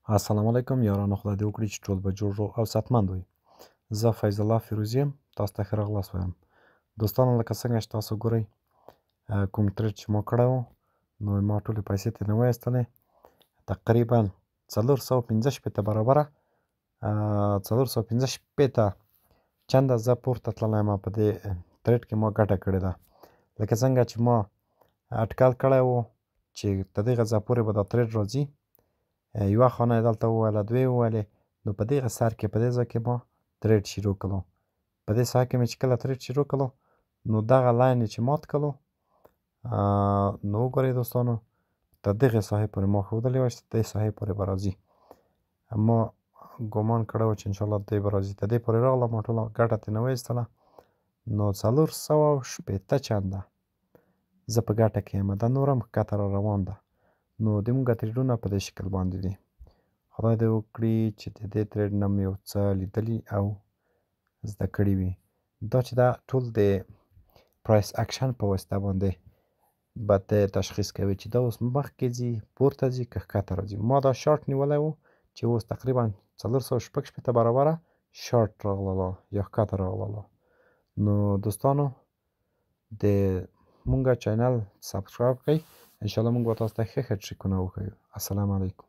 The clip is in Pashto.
السلام علیکم یارانو، خدای دې وکړي چې ټول به جوړ، روغ او صحتمند وئ. زه فیض الله فیروزي یم، تاسو ته ښه راغلاست وایم. دوستانو، لکه څنګه چې تاسو ګورئ، کوم trade چې ما کړی و، نو ما ټولې پیسې ترې وایستلې. تقریبا 465 برابره، 465 چنده زه پورته تللی یم. په دې trade کې ما ګټه کړې ده. لکه څنګه چې ما اټکل کړی و چې تر دغه ځای پورې به دا trade راځي، یوه خانه یې دلته وویله، دوې وویلې، نو په دغه سر کې، په دې ځای کې ما trade شروع کړو. په دې ساحه کې مې چې کله trade شروع کړو، نو دغه line یې چې مات کړو، نو وګورئ دوستانو، تر دغې ساحې پورې ما ښودلې وه چې تر دې ساحې پورې به راځي. ما ګمان کړی و چې انشاءالله دی به راځي. تر دې پورې راغله، ما ټوله ګټه ترې نه وایستله. نو 460 چنده زه په ګټه کې یم. دا نور هم ښکته را روان ده. نو د مونږ trade ونه په دې شکل باندې دي. خدای دې وکړي چې د دې trade نه مو یو څه لیدلي او زده کړي وي. دا چې دا ټول د price action په واسطه باندې به ته تشخیص کوي چې دا اوس مخکې ځي، پورته ځي که ښکته راځي. ما دا شارټ نیولی و چې اوس تقریبا 466 برابره شارټ راغلله یا ښکته راغلله. نو دوستانو، د مونږه channel subscribe کړئ. انشاءالله موږ به تاسو ته ښه ښه trick ونه وښیو. السلام علیکم.